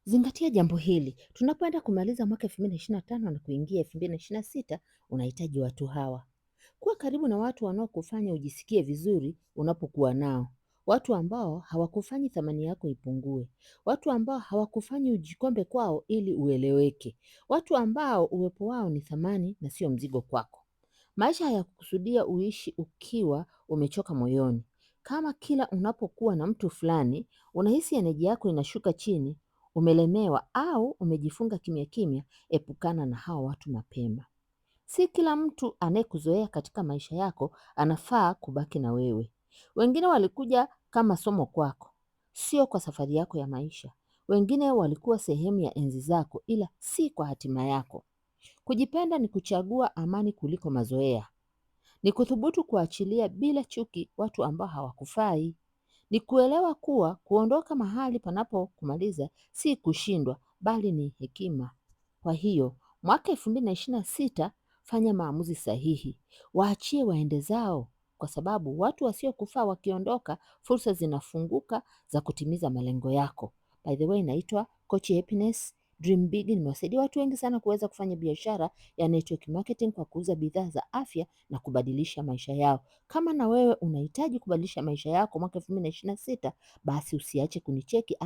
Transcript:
Zingatia jambo hili. Tunapoenda kumaliza mwaka 2025 na kuingia 2026, unahitaji watu hawa. Kuwa karibu na watu wanaokufanya ujisikie vizuri unapokuwa nao, watu ambao hawakufanyi thamani yako ipungue, watu ambao hawakufanyi ujikombe kwao ili ueleweke, watu ambao uwepo wao ni thamani na sio mzigo kwako. Maisha hayakukusudia uishi ukiwa umechoka moyoni. Kama kila unapokuwa na mtu fulani unahisi eneji yako inashuka chini, umelemewa au umejifunga kimya kimya, epukana na hao watu mapema. Si kila mtu anayekuzoea katika maisha yako anafaa kubaki na wewe. Wengine walikuja kama somo kwako, sio kwa safari yako ya maisha. Wengine walikuwa sehemu ya enzi zako, ila si kwa hatima yako. Kujipenda ni kuchagua amani kuliko mazoea, ni kuthubutu kuachilia bila chuki watu ambao hawakufai, ni kuelewa kuwa kuondoka mahali panapokumaliza si kushindwa, bali ni hekima. Kwa hiyo mwaka 2026 fanya maamuzi sahihi, waachie waende zao, kwa sababu watu wasiokufaa wakiondoka, fursa zinafunguka za kutimiza malengo yako. By the way, naitwa Coach Happiness Dream Big. Nimewasaidia watu wengi sana kuweza kufanya biashara ya network marketing kwa kuuza bidhaa za afya na kubadilisha maisha yao. Kama na wewe unahitaji kubadilisha maisha yako mwaka 2026, basi usiache kunicheki au